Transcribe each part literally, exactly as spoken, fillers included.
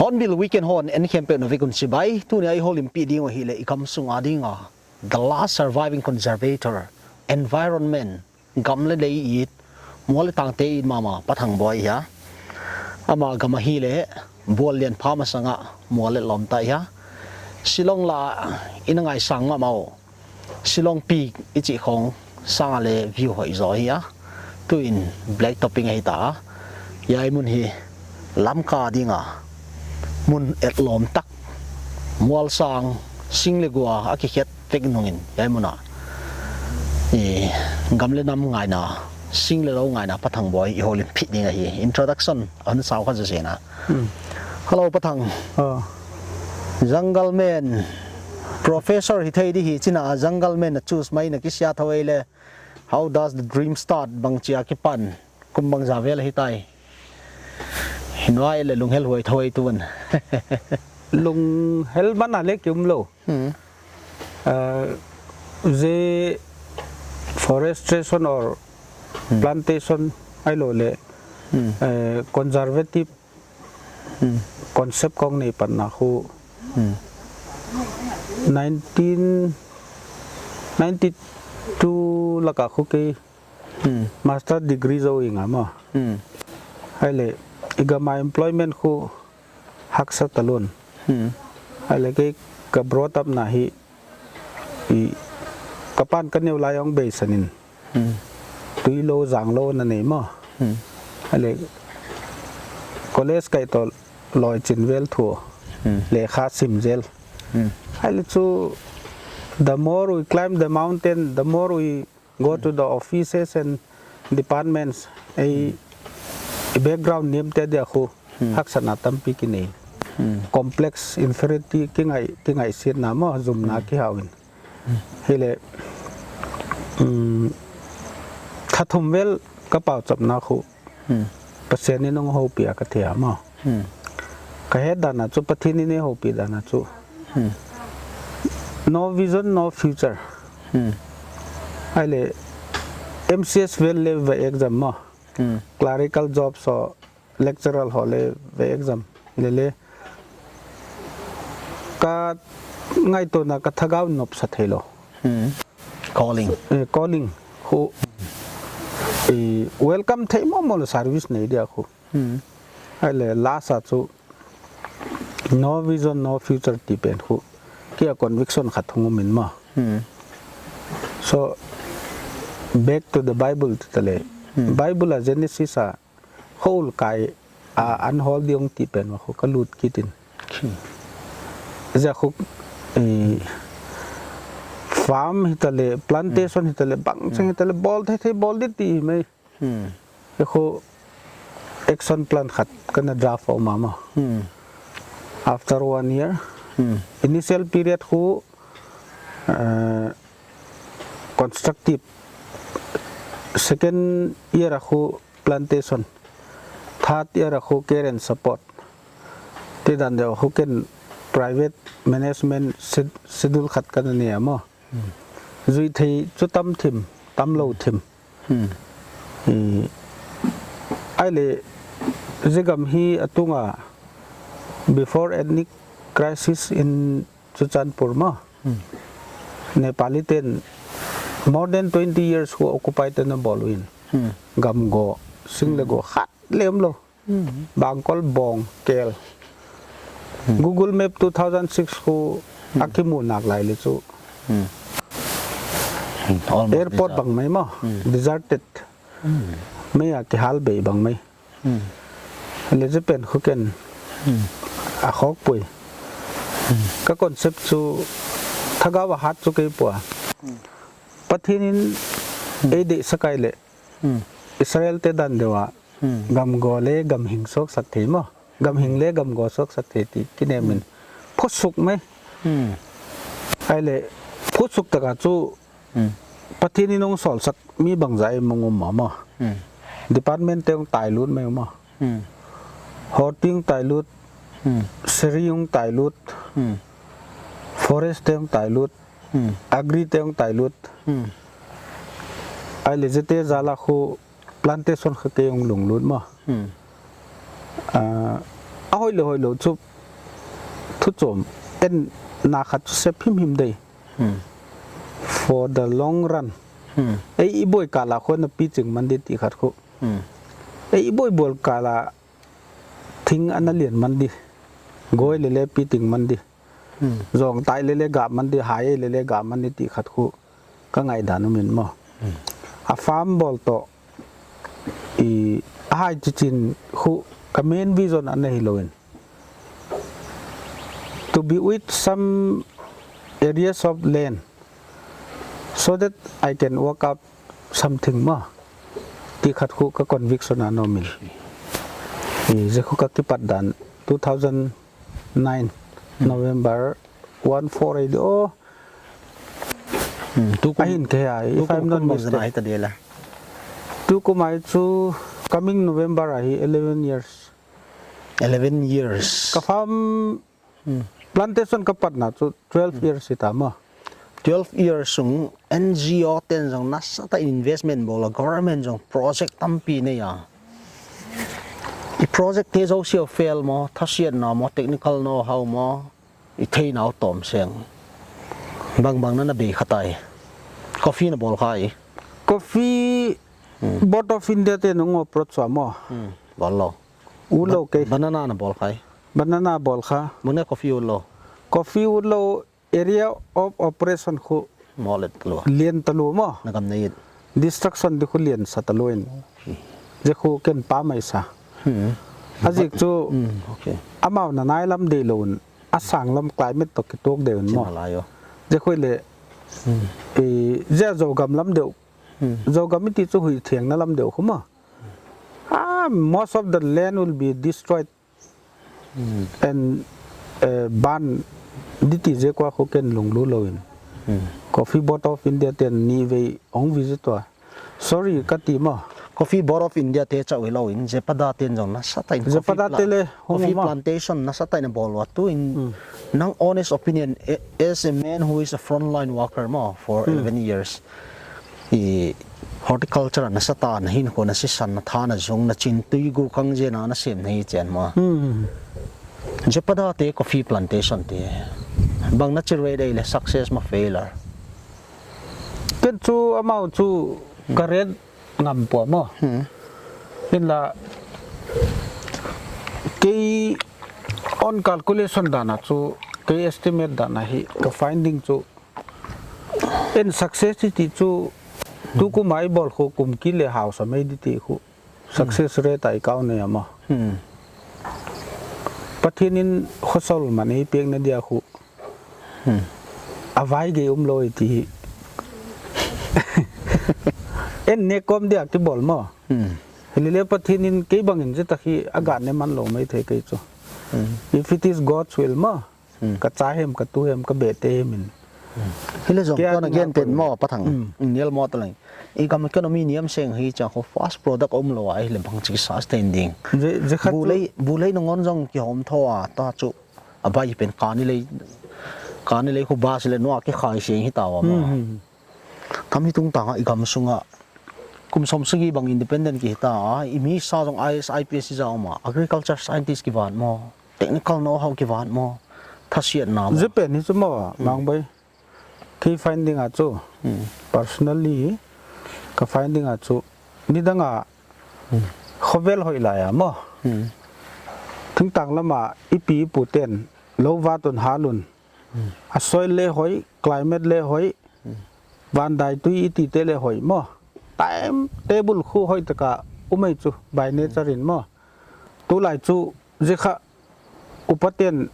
Hornbill Weekend hon en khempeuh na vek un chibai. Tuni a i houlimpih ding uh ahihleh i gamsung a ding a The Last Surviving Conservator, Environment, gam leh lei it, mual leh tangte it mahmah Pa Thangboi ahi a. Ama gam ahihleh Buallianpha masang a mual leh lawmta ahi a. Shillong la in a ngaisang mahmah uh. Shillong Peak i chih khong sang a leh view hoih zaw ahi a. Tuin black topping ahi ta a. Hiai mun hi Lamka ding a mun etlawm tak, mual sang, sing leh gua a kikhet vek nungin hiai mun a i gam leh nam ngaina, sing leh lou ngaina Pa Thangboi i houlimpih ding ahi. Introduction a hon sau kha zaw sih na. Hmm. Hello, Pa Thang. Oh. Jungle Man, professor hi thei di hi, chin a Jungle Man na choose mai na kisia thou ei leh. How does the dream start? Bangchi a kipan? Kum bangzah vel ahi tai? Hiai leh lunghel huai thou ei tuan. Lunghel man a leh ki um lou. Hmm. Uh, the forestation or Hmm. plantation ahihleh, Hmm. uh, conservative Hmm. concept kong nei panna khu Hmm. nineteen ninety-two laka khu kei Hmm. master degree zou ing a maw. Hmm. Ahihleh i gam a employment khu haksa talua. Hmm. Ahihleh kei ka brought up na hi i ka pan ka neu lai hong beisan in. Hmm. Tui lou zang lou na nei maw. Hmm. Ahihleh college kai toh loi chin vel thu. Hmm. Lekha sim zel. Hmm. Ahihleh chu the more we climb the mountain, the more we go to the offices and departments, ei, Hmm. background niamte dia khu Hmm. haksatna tampi ki nei. Hmm. Complex, inferiority ki ngai, ki ngaihsiatna maw, zumna Hmm. ki hau in. Hmm. Hileh, um, kha thum vel ka pauchapna khu Hmm. Pathian in hong houpih a ka thei a maw. Hmm. Ka het dan a chu Pathian in ei houpih dan a chu. Hmm. No vision, no future. Hmm. Ahihleh M C S vel leh va exam maw. Hmm. Clerical job so lecturer ho leh va exam. Leh leh ka ngaihtuahna ka thagau nop sa theilou. Hmm. Calling. Eh, calling. Khu, eh, welcome thei mahmah lou service nei dia khu. Hmm. Ahihleh last a chu no vision, no future ti pen khu. Kei a conviction khat hong um in maw. Hmm. So, back to the Bible ti ta leh. Hmm. Bible a Genesis a Khua ul kai a, an hol di hong ti pen maw khu ka lut kit in. Hmm. Zia khu, eh, farm hi ta leh, plantation Hmm. hi ta leh, bangcheng hi ta leh, bawl thei thei bawl di ti mai. Hmm. Zia khu action plan khat ka na draft a om a maw. Hmm. After one year, Hmm. initial period khu, eh, constructive. Second year a khu plantation. Third year a khu care and support. Ti dan deuh a khu ken private management sed-, schedule khat ka na nei a maw. Hmm. Zui thei chu tam thim, tam lou thim. Hmm. Eh, ahihleh, zia gam hi a tung a before ethnic crisis in Churachandpur maw. Hmm. Nepali ten more than twenty years khu occupy te na bawl uh in. Hmm. Gam go, sing leh go, khat lem lou. Hmm. Bangkol bawng kel. Hmm. Google Map two thousand six khu Hmm. a kimu nak lai leh chu. Hmm. Hmm. Almost Airport desert. Bang mai maw. Hmm. Deserted. Hmm. Mei a kihal bei bang mai. Hmm. Leh zia pen khu ken. Hmm. A khawkpui. Hmm. Ka concept chu thagau a hat chu kei pua. Hmm. Pathian in Hmm. ei deihsak a leh. Hmm. Israel te dan deuh a. Hmm. Gam go leh gam hing suaksak thei maw. Gam hing leh gam go suaksak thei ti kinem in. Hmm. Phusuk mai. Hmm. Ahihleh phusuk tak a chu Hmm. Pathian in hong sawlsak mi bangzah i mong um maw. Hmm. Department te hong tai lut mai maw. Hmm. Horti hong tai lut. Hmm. Seri hong tai lut. Hmm. Forest te hong tai lut. Hmm. Agri te hong tai lut. Hmm. Ahihleh zia te zal a khu plantation kha kei hong lunglut maw. Hmm. Ah, a hoihlou hoihlou chu thu chawm en na khat chu sep himhim dei. Hmm. For the long run. Hmm. Ei i buai kal a khua na pi ching man di ti khat khu. Hmm. Ei i buai bual kal a thing ana lian man di. Goi lele pi ting man di. Hmm. Zawngtai lele gah man di, hai lele gah man di ti khat khu. Ka ngaihdan um in maw. Hmm. A farm bawl toh. I, a hai chichin khu ka main vision ana hilou in. To be with some areas of land so that I can work out something maw. Ti khat khu ka conviction ana om in. I, zia khu ka kipat dan two thousand nine, Hmm. November one four eight, oh. Hmm, tu kum-, Ahin kei a, tu if kum I'm not kum bang mistaken. Zana hi ta dia la. Tu kum a chu coming November a hi eleven years. Eleven years. Ka farm Hmm. plantation ka patna chu twelve Hmm. years hi ta maw. Twelve years sung N G O ten zong nasatah in investment bawl a, government zong project tampi nei a. I project te zosia fail maw, thasiatna maw, technical know-how maw, i theihna uh tawm seng. Bangbang na na bei kha tai. Coffee na bawl kha i. Coffee Hmm. Board of India te nung approach ua maw. Hmm. Bawl lou. Ut lou Ba-, kei. Banana na bawl kha i. Banana bawl kha. Mune coffee ut lou. Coffee ut lou. Area of operation khu Maw let lou. Lian talua maw. Na gam nei it. Destruction di khu lian sa talua in. Hmm. Zia khu ken pa mai sa. Hmm. A zik chu Hmm, okay. Amau na nai lam dei lou un. A sang lam climate toh kituak deuh un Chin maw. Halai o. Zia khu leh. Hmm. I, zia Zogam lam deuh. Hmm. Zogam i ti chu Huithiang na lam deuh khu maw. Ah, most of the land will be destroyed. Hmm. And, eh, ban di ti zia kua khu ken lunglut lou in. Hmm. Coffee Board of India ten ni vei hong visit ua. Sorry, ka ti maw. Coffee Board of India te chauh hilou in, Zepada ten zong nasatah in Zepada coffee pla-, te leh hong coffee um a. Plantation nasatah in a bawl ua tu in, Hmm. nang honest opinion, a-, as a man who is a frontline worker maw for Hmm. eleven years. I horticulture a nasatah na hinkhua na sisan na tha na zung na chin tui gu kang zia na na sem na hi chian maw. Hmm. Zepada te coffee plantation te. Bang na chi rate ei leh success maw failure. Ken chu amau chu ka rate ngam pua maw. Hmm. Hinla kei on calculation dan a chu kei estimate dan a hi ka finding chu En success i ti chu, tu kum a i bawl khu kum khat leh hausa mai di ti khu. Success rate a i kau nei a maw. Hmm. Pathian in khosol man ei piak na dia khu. Hmm. A vai gei um lou i ti hi. En ne kom dia ki bawl maw. Hmm. Hilele Pathian in kei bang in zia tak hi a gah ne man lou mai thei kei chu. Hmm. If it is God's will maw. Hmm. Ka cha hem, ka tu hem, ka behte hem in. Hmm. Hileh zong kia tuan a gen pen maw, Pa Thang. Hmm. Nial maw ta leng. I gam economy niam seng hi chang khu fast product om lou a, hileh bangchi sustain ding. Ze, ze khat chu. Bulei, bulei nung on zong kihawm thou a, ta chu. A bai pen kani lei, kani lei khu bus leh nua kikhai seng hi ta ua maw. Hmm, hmm. Tami tungtang a i gam sung a kum sawmsagih bang independent ki hi ta a, i mi sa zong I A S, I P S i za om a, agriculture scientist ki vat maw, technical know-how ki vat maw, thasiatna maw. Zia pen hi chu maw, hmm, Mangboi. Kei finding a chu, hmm, personally, ka finding a chu, nidang a, hmm, khovel hoih lai a maw. Hmm. Thingtang lam a, i pi i pu ten, lou vat un hal un. Hmm. A soil leh hoih, climate leh hoih, hmm, van dai tui i tite leh hoih maw. Time table khu hoih taka um ei chu, by nature in maw. Tulai chu, zia kha, upaten,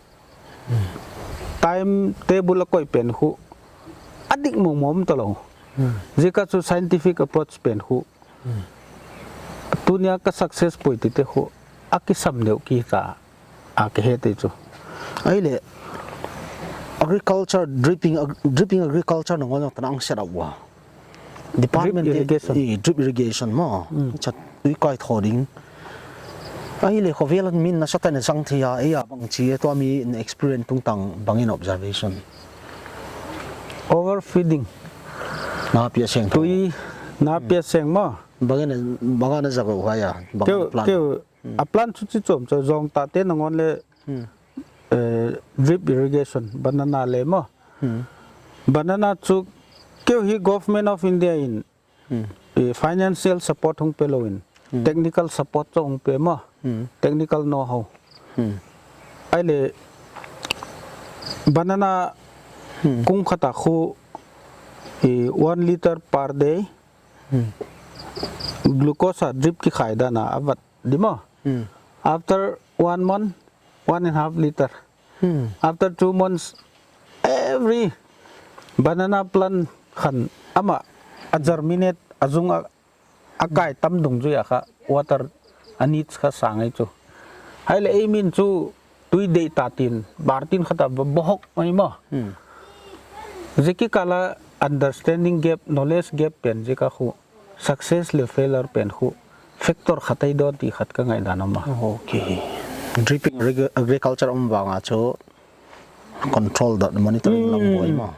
time table a koih pen khu, a dik mawngmawng ta lou. Zia kha chu scientific approach pen khu. Tunia ka success poi tite khu, a kisam deuh kei ta. A ka he te chu. Ahihleh, agriculture, dripping, ag-, dripping agriculture nangawn zong tan a set up ua. Department te, irrigation. I, drip irrigation maw. Chat tui kai tho ding. Ahihleh khovel a min na sa ta na sang thei a, ei a bang chi e, tua mi na experience tungtang bang in observation. Overfeeding. Na pia seng tho. Tui, na pia seng maw. Bang in, bang in na zak uh hai a, bang in plan. Keu, keu, a plan chu chi chom chu zong ta te nangawn le, eh, drip irrigation, banana le maw. Banana chu keu hi Government of India in, eh, financial support hong pe lou in, technical support chu hong pe maw. Technical know-how. Ahihleh banana kung khat a khu, eh, one liter per day, glucose a drip kikhai dan a a vat di maw. After one month, one and a half liter. After two months, every banana plant khan amah a germinate a zung a, a kai tam dungzui a kha water a needs kha sang ei chu. Ahihleh ei min chu tui deih ta tin, bar tin khat a ba-, bohok mai maw. Zia kikal a understanding gap, knowledge gap pen zia kha khu. Success le failure pen khu factor khat ei dawn ti khat ka ngaihdan om a. Okay. Dripping agri-, agriculture om vang a chu control dan monitoring lam buai maw.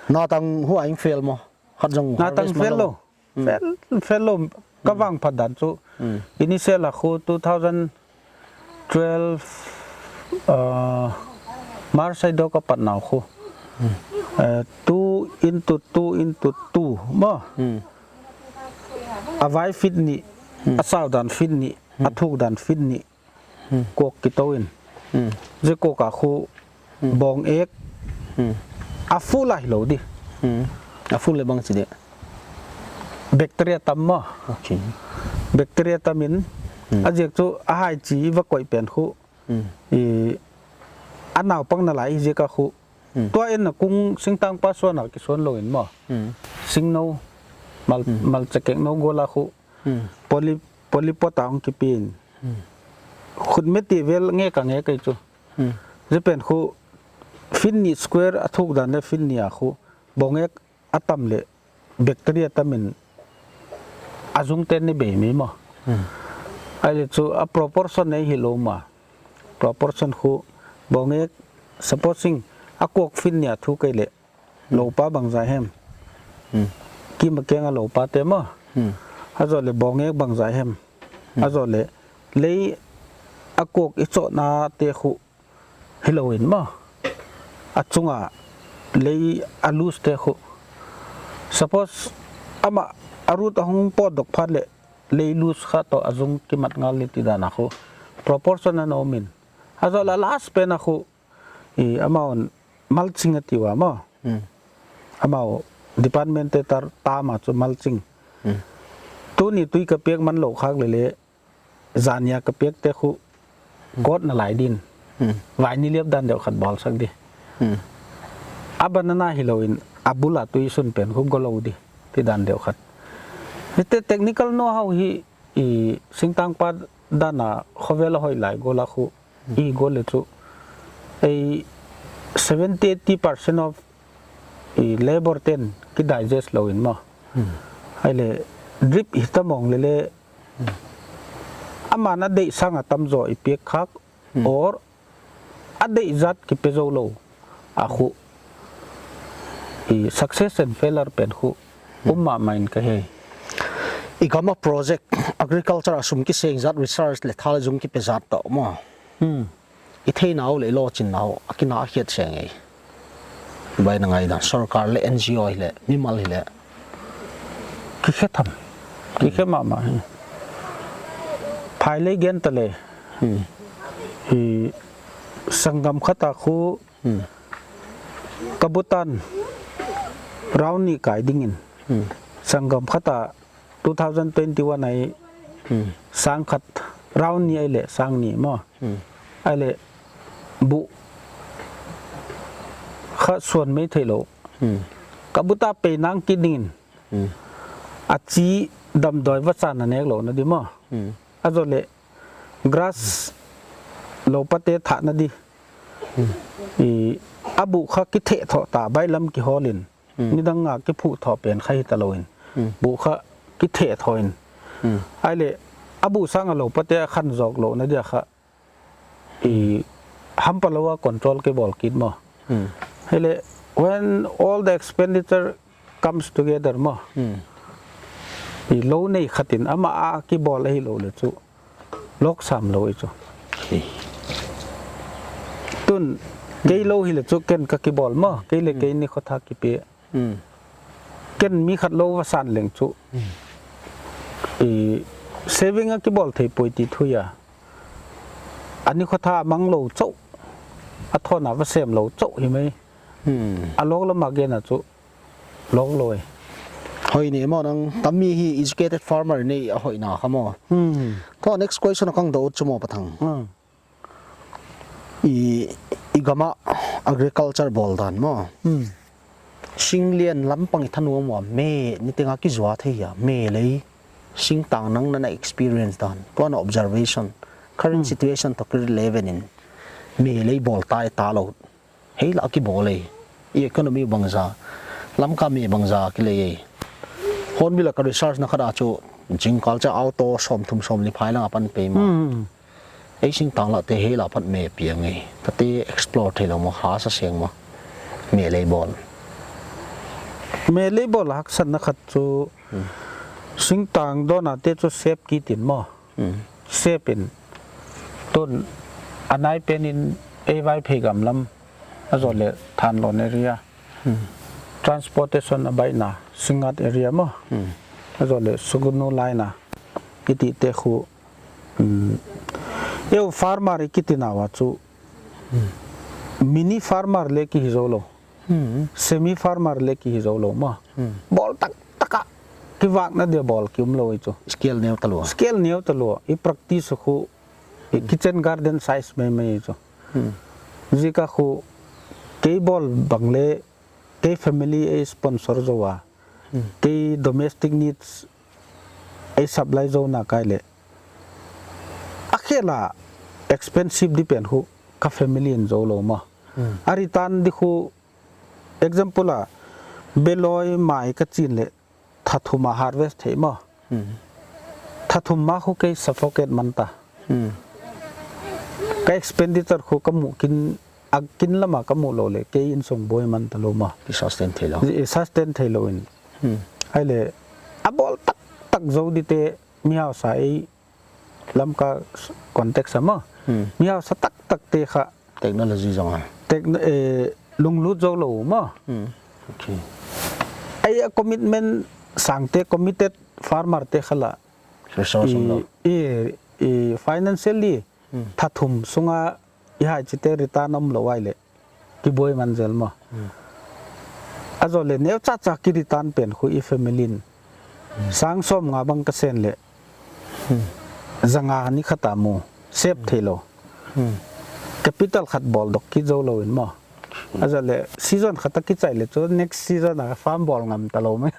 Na tang hu a ing fail maw. Khat zong na tang harvest fail lou. Fail, fail lou. Ka vang phat dan chu. Initial a khu two thousand twelve, uh, March side ka pat nau khu. Eh, two into two into two maw. A vai feet nih, a sau dan feet nih, a thuk dan feet nih. Kuak kitou in. Zia kuak a khu bawng ek. A full a hilou di. A full le bang chi di. Bacteria tam maw. Okay. Bacteria tam in. A ziak chu a hai chi va koih pen khu. I, a naupang na lai ziak a khu. Tua en na kung singtang pa suan a kisuan lou in maw. Singno, mal, mal chakek no gola khu. Poly, polypot a hong kipin. Khut meti vel ngek a ngek ei chu. Zia pen khu feet nih square a thuk dan le feet nih a khu. Bawng ek a tam le bacteria tam in a zung ten ni bei mi maw. Ahihleh chu a proportion nei hilou maw. Proportion khu bawng ek, supposing a kuak feet nih a thuk ei le. Loupa bangzah hem. Kim a keng a loupa te maw. A zoh le bawng ek bangzah hem. A zoh le lei a kuak i chohna te khu hilou in maw. A chung a lei a loose te khu. Suppose amah a root a hong pawt dok phat le lei loose kha toh a zung kimat ngal ni ti dan a khu. Proportion a na om in. A zoh le last pen a khu. I amau in mulching a ti ua maw. Amau department te tar tam a chu mulching. Tuni tui ka piak man lou khak le le. Zan nia ka piak te khu. Kot na lai din. Vai ni liap dan deuh khat bawl sak di. A banana hilou in a bul a tui sun pen khu go lou di. Ti dan deuh khat. Hite technical know-how hi i singtang pa dan a khovel a hoih lai gola khu. I gol le chu. Ei seventy eighty percent of i labor ten ki digest lou in maw. Ahihleh drip hi ta mawng le le. Aman a deih sang a tam zaw i piak khak. Or a deih zat ki pe zou lou. A khu. I success and failure pen khu. Um mahmah in ka he. I gam a project, agriculture a sum kiseng zat research le thal zung ki pe zat toh maw. I theihna uh le i lawchinna uh, a kina a khiat seng ei. Bai na ngaihdan, sorkar le N G O hi le, mimal hi le. Ki khe tham. Ki khe mahmah hi. Phai le gen ta le. I sanggam khat a khu, ka Bhutan round nih kai ding in. Sanggam khat a two thousand twenty-one a i Hmm. Sang khat, round nih ahih leh sang nih maw. Hmm. Ahih leh buh kha suan mai theilou. Hmm. Ka buta pei nang kiding in. Hmm. A chi damdawi va san a nek lou na di maw. Hmm. A zoh leh grass lou pate thah na di. Hmm. I, a buh kha kitheh thoh ta, bailam kihawl in. Hmm. Nidang a kiphuh thoh pen kha hita lou in. Hmm. Buh kha kitheh thoh in. Hmm. Ahih leh, a buh sang a lou pate a khan zawk lou na dia kha. I, hampa lou a control kibawl kit maw. Hmm. Ahih leh, when all the expenditure comes together maw. Hmm. I lou nei khat in amah a kibawl ahih lou leh chu. Lawk sam lou i chu. Hi. Tun, kei lou hi leh chu ken ka kibawl maw, kei leh kei ni khotha kipe. Hmm. Ken mi khat lou va san leng chu. Hmm. I saving a kibawl thei poi ti thu a. A ni khotha mang lou chauh. A thawn a va sem lou chauh hi mai. Hmm. A lawk lam a gen a chu. Lawk lou e. Hoih ni maw nang, tam mi hi educated farmer nei a hoihna kha maw. Hmm. Tua next question a kang dot chu maw Pa Thang. Hmm. I, i gam a agriculture bawl dan maw. Hmm. Sing lian lampang i thanuam ua me, niteng a kizua thei a, me lei. Singtang nang na na experience dan, tua na observation. Current Hmm. situation toh ki relevant in. Me lei bawl tai ta lou. Hei lah a kibawl e. I economy bangzah. Lamka me bangzah ki lei e. Hornbill a ka research na khat a chu. Jingkal cha auto sawmthum sawmli phai lang a pan pei maw. Hmm. Ei singtang lah te hei lah a pan me piang e. Ka te explore theilou maw, ha sa seng maw. Me lei bawl. Me lei bawl haksatna khat chu. Hmm. Singtang dawn a te chu sep kit in maw. Hmm. Sep in. Tun a nai pen in ei Vaiphei gam lam. A zoh leh Thanlon area. Hmm. Transportation a baihna. Singngat area maw. Hmm. A zoh leh Sugnu line a. Kiti te khu. Hmm. Eu farmer i kiti na ua chu. Hmm. Mini farmer leh ki hi zou lou. Hmm. Semi farmer leh ki hi zou lou maw. Hmm. Bawl taktak a. Kivakna dia bawl ki um lou i chu. Scale neu ta lou. Scale neu ta lou. I practice khu. I Hmm. kitchen garden size mai mai i chu. Hmm. Ziak a khu. Kei bawl bang leh. Kei family ei sponsor zou a. Hmm. Kei domestic needs ei supply zou na kai leh. A khel a expensive di pen khu. Ka family in zou lou maw. Hmm. A return di khu. Example a, beloi mai ka chin leh thathum a harvest thei maw. Hmm. Thathum ma khu kei suffocate man ta. Hmm. Ka expenditure khu ka mu kin, a kin lam a ka mu lou leh, kei insung buai man ta lou maw. Ki sustain thei lou. I sustain thei lou in. Hmm. Ahih leh, a bawl taktak zou di te, mi hausa ei Lamka context a maw. Hmm. Mi hausa taktak te kha. Technology zong a. Techno-, eh, lunglut zou lou maw. Hmm. Okay. Ei a commitment sang te committed farmer te kha lah. Resource om lou. I, i, i financially Hmm. thathum sunga i hai chi te return om lou ai leh. Kibuai man zel maw. Hmm. A zoh leh neu chacha ki return pen khu i family in. Hmm. Sang sawmnga bang ka sen leh. Hmm. Zanga ni khat a mu. Sep Hmm. thei lou. Hmm. Capital khat bawl dok ki zou lou in maw. Hmm. A zoh leh season khat a ki chai leh chu next season a farm bawl ngam ta lou mai.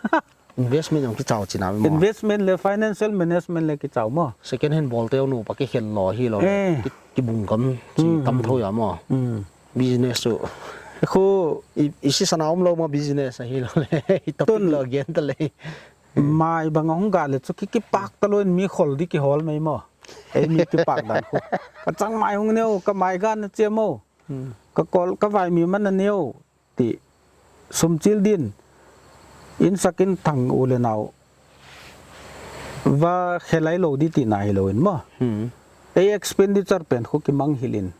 Investment jong kichau chihna maw. Investment leh financial management leh kichau maw. Second hand bawl te nu pa ki khel lou hi lou. Eh. Ki, ki bung kam chi Hmm. tam thou a maw. Hmm. Business chu. Khu i, i si sana om lou maw business ahi lou leh. I topic Tun. lou gen ta leh. Mai bang hong ga leh chu ki, kipak ta lou in mi khol di kihol mai maw. Ei mi kipak dan khu. Ka chang mai hong neu, ka mai ga na che maw. Hmm. Ka kol, ka vai mi man na neu. Ti sum chil din, in sak in thang u leh nau va khelai lou di ti na hi lou in maw. Hmm. Ei expenditure pen khu ki mang hil in,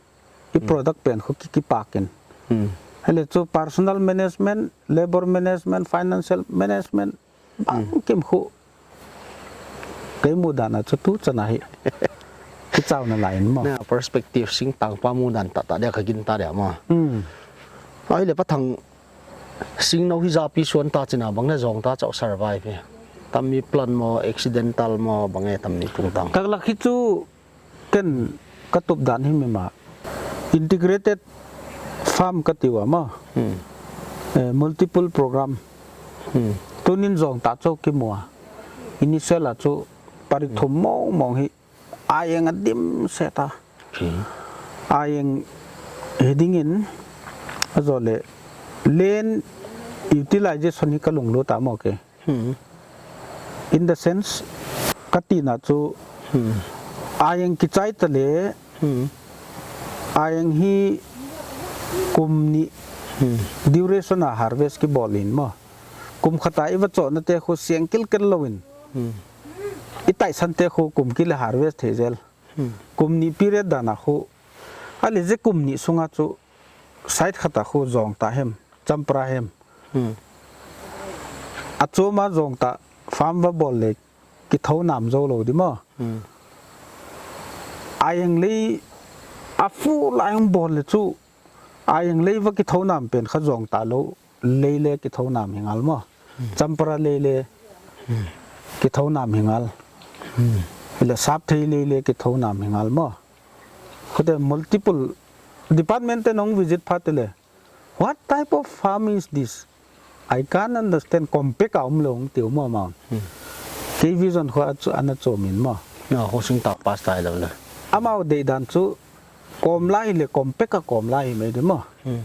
i Hmm. product pen khu ki, kipak in. Hmm. Hi leh chu personal management, labor management, financial management, Bang Hmm. kim khu. Kei muh dan a chu tu chan a hi. Kichau na lai in maw. Na perspective singtang pa muh dan taktak dia ka gingta dia maw. Hmm. Ahih leh Pa Thang sing nou hi zapi suan ta chihna bang na zong ta chauh survive hi. Tam mi plan maw, accidental maw, bang e tam mi tungtang. Ka lak hi chu ken ka tup dan hi mi ma. Integrated farm ka ti ua maw. Hmm. Eh, multiple program. Hmm. Tunin zong ta chu ki mu a. Initial a chu pari thum mong mong hi. A eng a dim se ta. Okay. A eng hi dingin a zo le land utilization hi ka lunglut a maw ke. Hmm. In the sense, ka tina chu, hmm, a eng kichai ta le, hmm, a eng hi kum nih, hmm, duration a harvest ki bawl in maw. Kum khat a i va chohna te khu siang kilkel lou in. Hmm. I taisan te khu kum kil a harvest thei zel. Hmm. Kum nih period dan a khu. A le ze kum nih sunga chu side khat a khu zong ta hem, champra hem. Hmm. A chom a zong ta farm va bawl le ki tho nam zo lou di maw. Hmm. A eng lei a fu lai hong bawl le chu a eng lei va ki tho nam pen kha zong ta lou. Lei le ki tho nam hi ngal maw. Hmm. Champra lei le, hmm, ki tho nam hi ngal. Hmm. Le sap thei lei le ki tho nam hi ngal maw. Khute multiple department te nong visit phat le. What type of farm is this? I can't understand. Compact a um lou tiu maw maw. Hmm. Kei vision khu a chu ana chom in maw. Na ho sing tak pas tai lou le. Amau dei dan chu kom lai le compact a kom lai mai di maw. Hmm.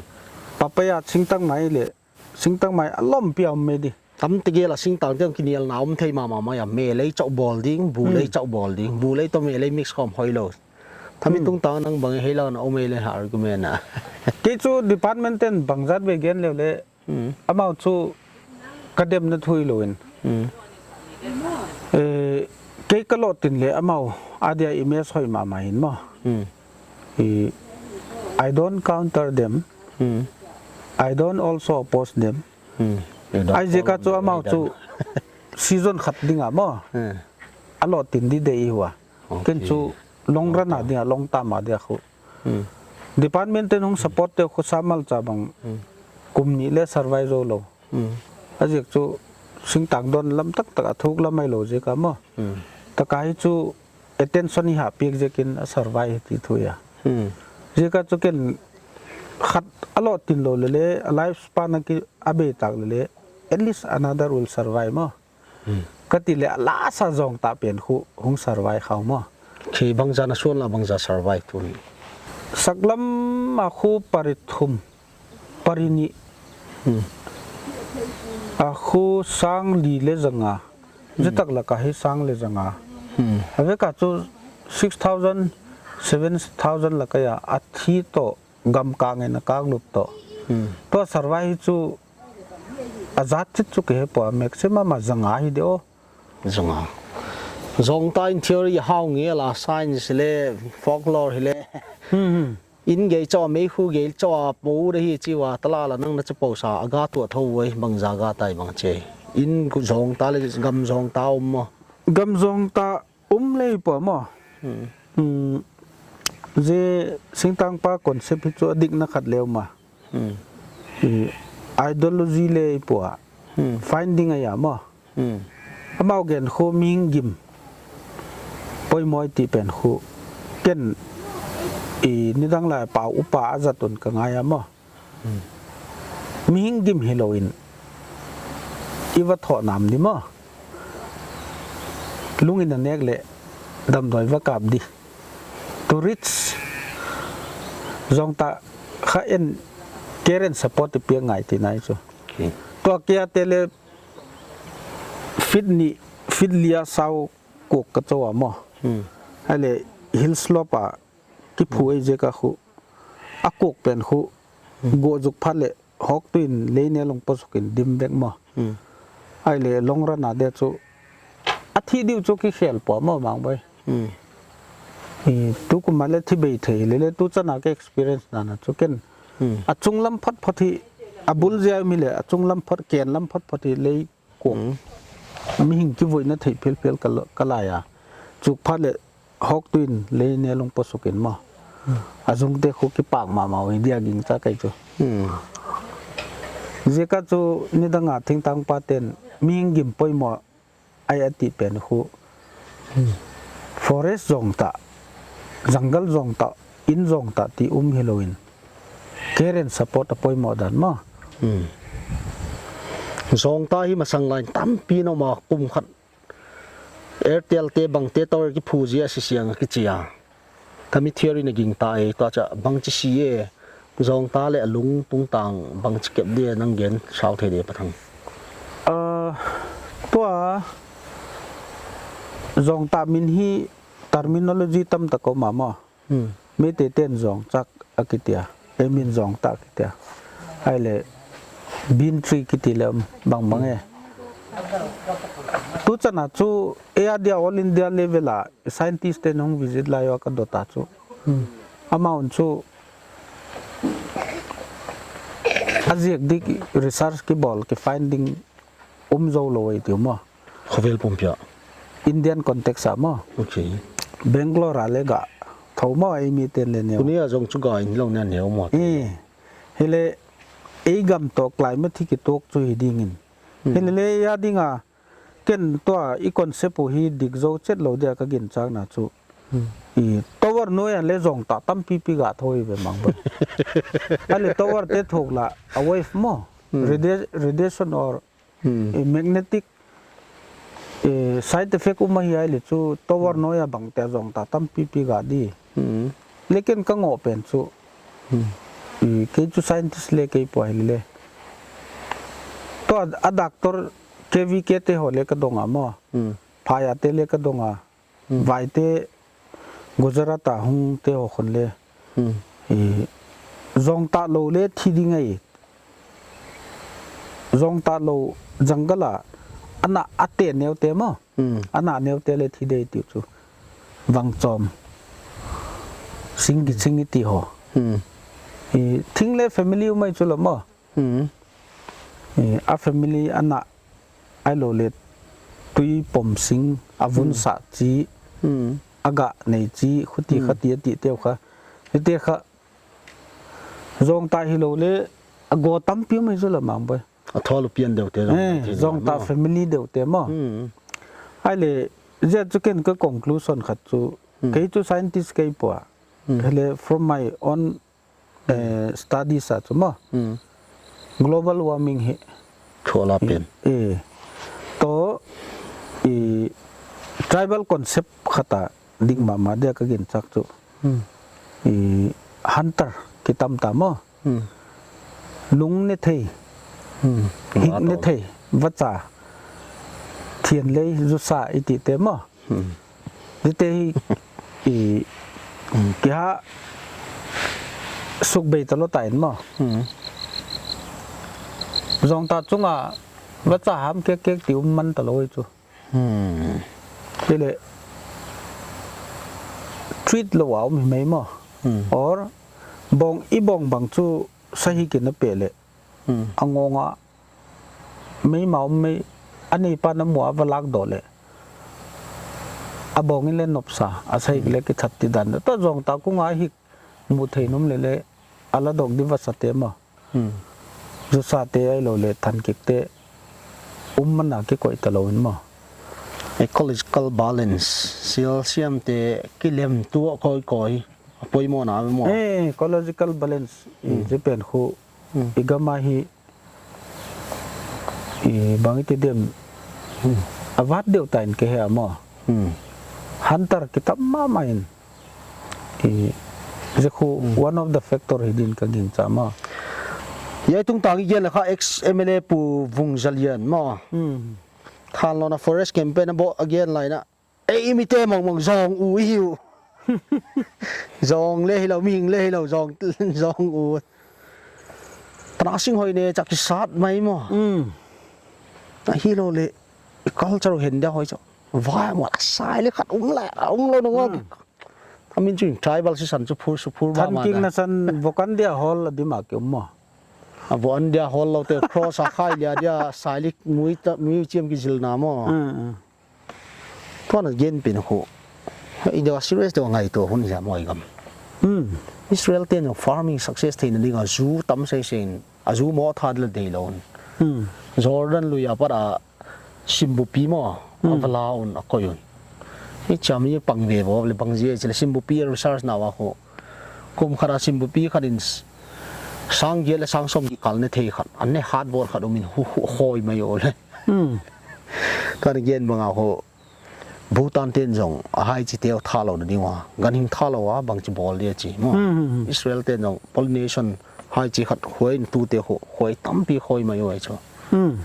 Papaya singtang mai le Singtang mai a lawmpi a om mai di. Tam tegel a singtang te kinial na om thei mahmah mai a, me lei chauh bawl ding, bu lei, hmm, chauh bawl ding, bu lei toh me lei mix khawm hoih lou. Thami, hmm, tungtang nang bang hei lou na om ei le ha argument a. Kei chu department ten bangzat ve gen leu le, hmm, amau chu ka demna thu hilou in. Hmm. Eh, kei ka loh tin le amau a dia image hoih mahmah in maw. Hmm. I, I don't counter them. Hmm. I don't also oppose them. Hmm. Ai ziak a chu amau chu season khat ding a maw. Hmm. A loh tin di dei hi ua. Okay. Ken chu long run a ding a, long term a ding a khu. Hmm. Department ten hong support te khu samal cha bang. Hmm. Kum nih le survive zo lou. Hmm. A ziak chu singtang dawn lam taktak a thuk lam mai lou ziak a maw. Hmm. Taka hi chu attention i hah piak ziakin a survive hi ti thu a. Hmm. Ziak a chu ken khat a loh tin lou le le, a life span a ki a bei tak le le, at least another will survive maw. Hmm. Ka ti le a last a zong ta pen khu hong survive khau maw. Khi bangzah na suan la bangzah survive tu ni. Saklam a khu pari thum. Pari nih. Hmm. A khu sang li le zanga. Hmm. Zitak laka hi sang le zanga. Hmm. A vek a chu six thousand, seven thousand laka a, a thi toh gam kang in a kang lup toh. Hmm. Toh survive hi chu a zat chit chu ki he pua, maximum a zanga hi de o. Zong a. Zong ta in theory hau nge la, science le folklore hi le. Hmm, hmm. In gei chauh, mei khu gei chauh a pou de hi chi ua, tala la nang na cha pou sa, a ga tuah tho uai, bangzah ga tai bang che. In ku zong ta le, gam zong ta um maw. Gam zong ta um le i pua maw. Hmm. Hmm. Ze singtang pa concept hi chu a dikna khat leu ma. Hmm. I ideology le i pua. Hmm. Finding a ya maw. Hmm. Amau gen khu mihing gim poimoh i ti pen khu. Ken i nidang lai pau upa a zat un ka ngai a maw. Hmm. Mihing gim hilou in i va thoh nam di maw. Lung in a nek le damdawi va kap di. To reach zong ta kha en care and support i piak ngai ti nai chu. Okay. Tua kia te le feet nih, feet li a sau kuk ka chou a maw. Hmm. Ai le hill slope a ki phu ei ziak a khu. A kuk pen khu. Hmm. Go zuk phat le hawk tuin lei ne long pawsuk in dim vek maw. Hmm. Ai le long run a dia chu. A thi diu chu ki khel pua maw Mangboi. Hmm. I tu kum a le thi bei thei le le tu chan a ka experience dan a chu ken. Hmm. A chunglam phot phot hi, a bul zia mi le a chunglam phot, ken lam phot phot hi lei kuk. Hmm. Mihing ki vuina thei phel phel ka lo-, ka lai a. Chuk phat le hawk tuin lei ne long pawsuk in maw. Hmm. A zung te khu ki pak mahmah uhi dia gingcha kai chu. Hmm. Ziak a chu nidang a thingtang pa ten mihing gim poimoh Ai a tih pen khu. Forest zong ta, jungle zong ta, in zong ta ti um hilou in. Care and support a poimoh dan maw. Hmm. Zong ta hi masang lai in tampi in om a, kum khat Airtel te bang te tower kiphu zia si siang a kichi a. Tami theory na gingta e, tua cha bangchi si e, zong ta leh a lung tungtang bangchi kep di e, nang gen sau thei di e, Pathang. Ah, tua zong ta min hi terminology tamtak om a maw. Hmm. Meitei ten zong chak a kiti a, ei min zong ta kiti a. Ahihleh bean tree kiti leh bangbang e. Tu chan a chu, ei a dia All India level a scientist ten hong visit lai ua ka dot a chu. Hmm. Amau chu a ziak dik research kibawl, ki finding um zou lou ei tiu maw. Khovel pumpi a. Indian context a maw. Okay. Bangalore a leh gah thou maw, ei mi ten leh neu. Tuni a zong chu gah in lou nia neu maw. Eh, hileh ei gam toh climate hi kituak chu hi ding in. Hmm. Hileh leh ei a ding a, ken tua i concept uh hi dik zou chet lou dia ka ginchakna chu. Hmm. I tower nuai a leh zong ta tampipi gah thou hi ve mang ba. Ahihleh tower te thuk la a wave maw. Hmm. Radia-, radiation or Hmm. I magnetic, eh, side effect um ahi ahihleh chu tower nuai a bang te zong ta tampipi gah di. Hmm. Lekin ka ngoh pen chu. Hmm. I, kei chu scientist leh kei pua hi leh. Tua a doctor K V K te ho leh ka dong a maw. Hmm. Phaya te leh ka dong a. Hmm. Vaite Gujarat a hong te ho khun leh. Hmm. I, zong ta lou leh thi ding ahi. Zong ta lou jungle a, a na a te neu te maw. Hmm. A na neu te leh thi di e tiu chu. Vang chom. Sing ki sing i ti ho. Hmm. I, thing leh family um ahi chu la maw. Hmm. Eh, a family a na ahihlou leh tui pom sing a vun Hmm. sa chi, Hmm. a gah nei chi, khuti Hmm. khati a ti teu kha. Hi te kha zong ta hilou leh a go tampi mai zu la mang boi. A thol pian deuh te zong Eh, ta thei zong ta maw. Family deuh te maw. Hmm. Ahihleh, zia chu ken ka conclusion khat chu, Hmm. kei chu scientist kei pua. Hmm. Hileh from my own eh, studies a chu maw. Hmm. Global warming hi. Thu a la pen. Eh, toh, i tribal concept khat a ding mahmah dia ka ginchak chu. Hmm. I hunter kitam ta maw. Hmm. Lung ne thei. Hmm. Hik ne thei. Vacha. Thian lei zusa i ti te maw. Hmm. Zite hi, i, ki ha suk bei ta lou ta in maw. Hmm. Zong ta chung a, vacha ham kek kek ti um man ta lou ei chu. Hmm. Hileh, treat lou a um hi mai maw. Hmm. Or, bawng, i bawng bang chu sahi ki na pe leh. Hmm. A ngawng a, mei ma um mei, a neipa na mu a va lak doh leh. A bawng in leh nopsa, a sahi Hmm. leh ki that ti dan. Tua zong ta kung a hik mu thei num leh leh, a la dok di vasa te maw. Hmm. Zusa te ahihlou leh than kik te, um man a ki koih ta lou in maw. Ecological balance, sial siam te ki lem tuah koi koi, a poimoh na maw. Eh, ecological balance, i Hmm. Japan khu, Hmm. i gam a hi, i bang i ti dem, Hmm. a vat deuh ta in ke he a maw. Hmm. Hunter kitam mahmah in. I, zia khu Hmm. one of the factor hi din ka gingcha maw. Hiai tungtang i gen leh kha ex M L A Pu Vung Za Lian maw. Hmm. Thanlon a forest campaign a bawh a gen lai in a. Ei mite mongmong zong u i hi uh. Zong leh hilou, mihing leh hilou, zong, zong u. Tana sing hoi ne chak kisat mai maw. Hmm. Ahihlou leh, culture hen dia hoi chak. Vai maw, sai leh khat um leh, um lou nung a. Hmm. Amin chu tribal sisan chu phur su phur ba Than ma kik na. Na san vok an dia hall a di ma ki um maw. A vok an dia hall lou te cross a khai lia dia sai leh mui ta, mui chiam ki zil na maw. Hmm, hmm. Tua na gen pen khu. I deuh a serious deuh a ngaihtuah hun hi a maw i gam. Hmm. Israel ten farming success theihna ding a zu tam seisei in, a zu mawh tha di leh deih lou un. Hmm. Jordan lui a pat a Simbupi maw, hmm, a va la un a koih un. Hichia mi pang ve vo le bang zia chi le simbupi research na ua khu. Kum khat a simbupi khat in s-, sang giat le sang sawm kikal ne thei khat. A ne hat bawl khat um in hu, hu, hoi mai ua le. Hmm. Ka na gen bang a khu. Bhutan te'n zong a haichi te uh thalou na ding ua. Ganhing thalou a bangchi bawl dia chi maw. Hmm, hmm, hmm. Israel te'n zong pollination haichi khat huai in tute khu, huai tampi huai mai ua chu. Hmm.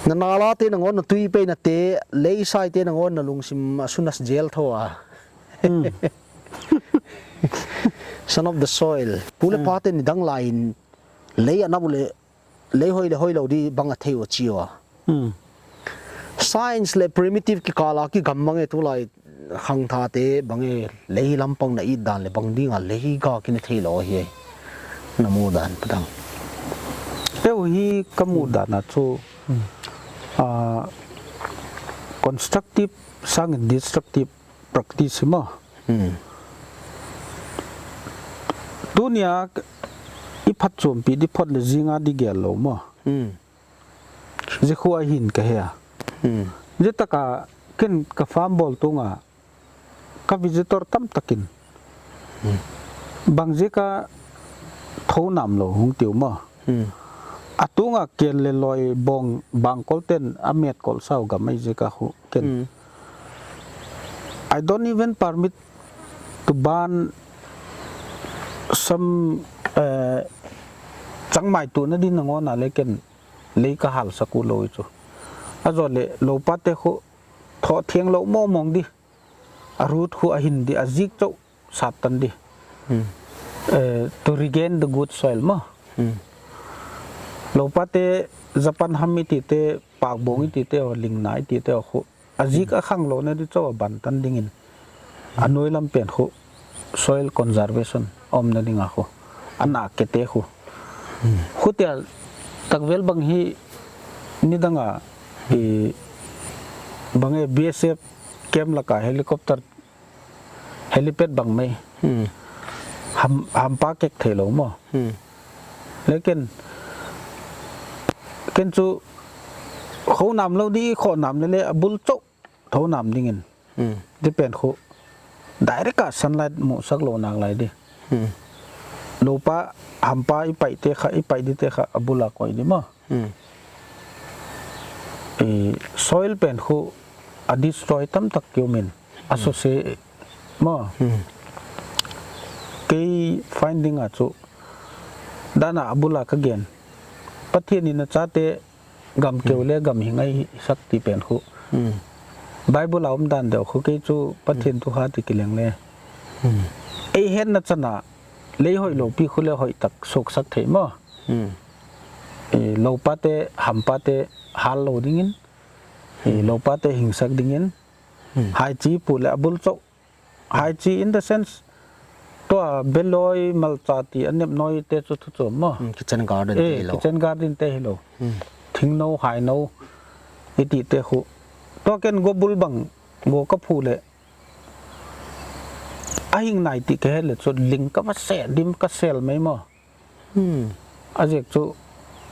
Na nala te nangawn na tui pei na te, lei sai te nangawn na lungsim a sun a zel tho a. Hmm. Son of the soil. Pu le, hmm, pa te ni dang lai in lei a na bu le, lei hoi le hoilou di bang a thei ua chi ua. Hmm. Science le primitive kikal a kigam bang e tulai khangtha te bang e lei lam pang na it dan le bang ding a lei ga ki ne theilou hi. Na mu dan pa dang. Teu hi ka mu dan a chu, hmm, ah, constructive sangin destructive practice hi maw. Hmm. Tuni a i phatchuampih di phot le zing a di gel lou maw. Hmm. Zia khu a hin ka hia. Hmm. Zia tak a ken ka farm bawl tung a ka visitor tamtak in. Hmm. Bang ziak a thou nam lou hong ti uh maw. Hmm. A tung a ken le loi bawng bangkol te'n a met kol sau gam mai ziak a khu ken. Hmm. I don't even permit to burn some, eh, changmai tu na di nangawn a le ken lei ka hal sak uh lou i chu. A zaw le lou pa te khu thou thiang lou mawngmawng di. A root khu a hin di, a zik chauh sat tan di. Hmm. Eh, to regain the good soil maw. Hmm. Lou pa te Japan ham i ti te, pak bawng i ti te, o ling na i ti te, o khu. A zik a khang lou na di chauh a ban tan ding in. A nuai lam pen khu soil conservation om na ding a khu. A na ke te khu. Hmm. Khu tia tak vel bang hi ni dang a i bang e B S F camp lak a helicopter helipad bang mai. Hmm. Ham, hampa kek theilou maw. Hmm. Lekin, ken chu khou nam lou di, khou nam le le a bul chauh thou nam ding in. Hmm. Di pen khu direct a sunlight mu sak lou nak lai di. Hmm. Lou pa, hampa i pai te kha, i pai di te kha a bul a koih di maw. Hmm. I soil pen khu a destroy tamtak ki um in. A, hmm, sose maw. Hmm. Kei finding a chu dan a a bul a ka gen. Pathian in a chate gam keu, hmm, le gam hi ngai sak ti pen khu. Hmm. Bible a um dan deuh khu kei chu Pathian, hmm, thu ha ti kileng le. Hmm. Ei hetna chan a lei hoihlou pi khu le hoih tak suk sak thei maw. Hmm. Eh, lou pa te, hampa te hal lou ding in. Eh, hmm, lou pa te hing sak ding in. Hmm. Haichi pu le a bul chauh. Haichi in the sense, tua beloi malcha ti a nep noi te chu thu chuam maw. Hmm, kitchen garden, eh, te hilou. Kitchen garden te hilou. Hmm. Thingnou, hainou, i ti te khu. Tua ken go bul bang, go ka phu le. A hing nai ti ka he le chu ling ka va se dim ka sel mai maw. Hmm. A ziak chu,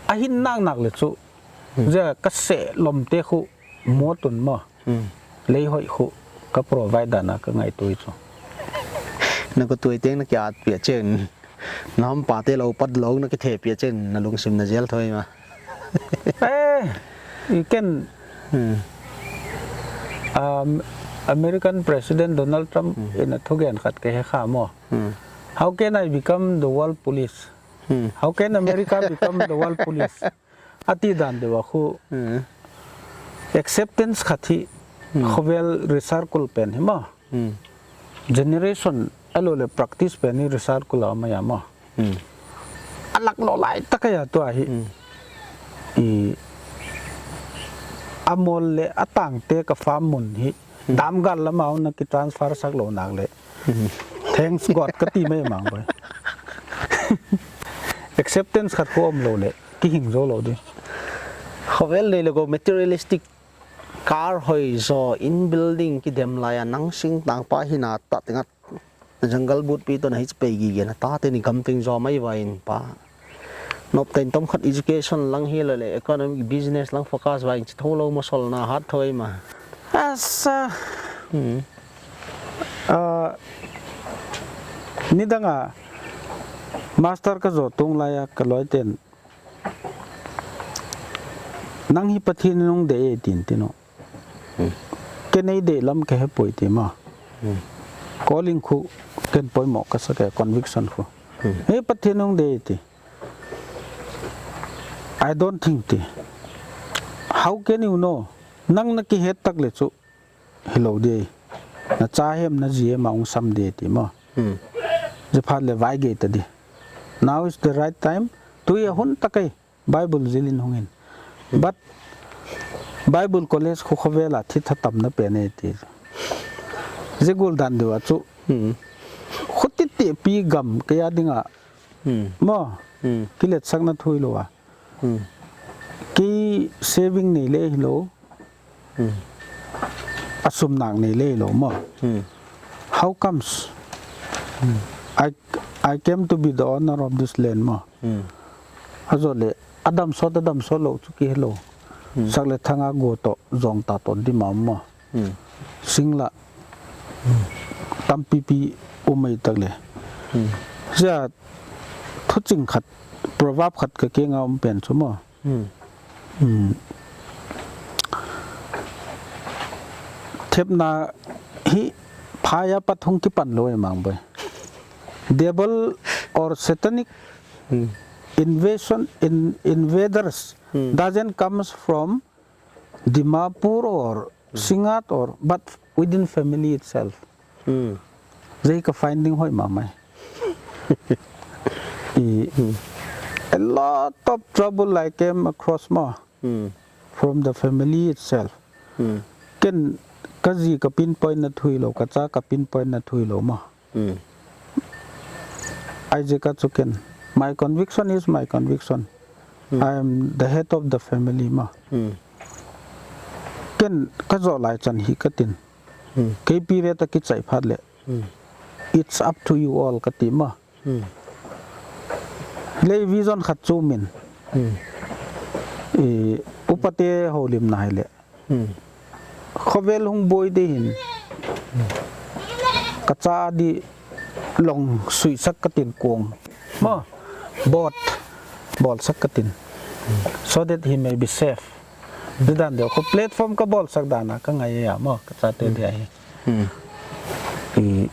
a hin nak nak le chu, hmm, zia ka se lom te khu, mo tun maw. Hmm. Lei hoih khu, ka provide dan a ka ngaihtuah chu. Na ko tuai teng na ki at pia chen. Na hampa te lou pat lou na ki the pia chen, na lungsim na zel thoi ma. Eh, i ken, hmm, um, American President Donald Trump, hmm, in a thugen khat ka he kha maw. Hmm. How can I become the world police? Hmm. How can America become the world police? A ti dan deuh a khu. Hmm. Acceptance khat hi, hmm, khovel recircle pen hi maw. Hmm. Generation a lou le practice pen hi recircle a mai a maw. Hmm. A lak lou lai tak a ya tua hi. Hmm. I a mol le a tang te ka farm mun hi. Hmm. Dam gal lam a na ki transfer sak lou nak le. Hmm. Thanks God ka ti mai mang boi. Acceptance khat khu om lou le, ki hing zou lou di. Khovel nei le go materialistic car hoi zaw in building ki dem lai a nang sing tang pa hi na ta teng a jungle boot pi to na hi pei gige na ta te ni gam teng zaw mai vai in pa. Nopte'n tom khat education lang hilou leh economic business lang focus vai chi thou lou maw, solna hat thou ma. Asa. Hmm. Ah, nidang a master ka zou tung lai a ka lawi ten, "Nang hi Pathian in hon deih e," tin, tin uh. Hmm. "Ken ei deih lam ka he poi," ti maw. Hmm. Calling khu ken poimoh ka sa e, conviction khu. Hmm. "Hei Pathian in hon deih e," ti. "I don't think," ti. "How can you know? Nang na kihet tak leh chu hilou di. Na cha hem na zi hem a hong sam di," ti maw. Hmm. Zephat leh vai gei ta di. "Now is the right time. Tui a hun tak ahi. Bible zil in hong in. But Bible college khu khovel a thi tha tamna pen e," ti. Ze gul dan deuh a chu. Hmm. Khutite pi gam kei a ding a. Hmm. Maw. Hmm. Kiletsakna thu hilou a. Hmm. Kei saving nei leh hilou. Hmm. A sum nak nei leh hilou maw. Hmm. How comes? Hmm. I, I came to be the owner of this land maw. Hmm. A zoh leh, a dam sawt, a dam sawt lou chu kihelou. Hmm. Sak leh thang a go toh, zong ta toh di maw maw. Hmm. Sing lah. Hmm. Tampipi um mai tak leh. Hmm. Zia thuching khat, proverb khat ka kiang a um pen chu maw. Hmm. Hmm. Thepna hi phai a pat hong kipan lou e Mangboi. Devil or satanic Hmm. invasion, in, invaders Hmm. doesn't comes from Dimapur or Hmm. Singngat or, but within family itself. Hmm. Zia ka finding hoih mahmah e. I, Hmm. a lot of trouble I came across maw. Hmm. From the family itself. Hmm. Ken ka zi ka pinpoint na thu hilou, ka cha ka pinpoint na thu hilou maw. Hmm. Ai zia ka chu ken. My conviction is my conviction. Hmm. I am the head of the family maw. Hmm. Ken ka zoh lai chan hi ka tin. Hmm. Kei period a kichai phat leh. Hmm. It's up to you all ka ti maw. Hmm. Leh vision khat chu min. Hmm. I, upate houlimna hileh. Hmm. Khovel hong buai di hin. Ka cha di long suisak ka tin kong. Maw, boat, bawlsak ka tin. So that he may be safe. Di dan deuh, ko platform ka bawlsak dan a ka ngai a maw, ka chate Hmm. dia hi. Hmm. I,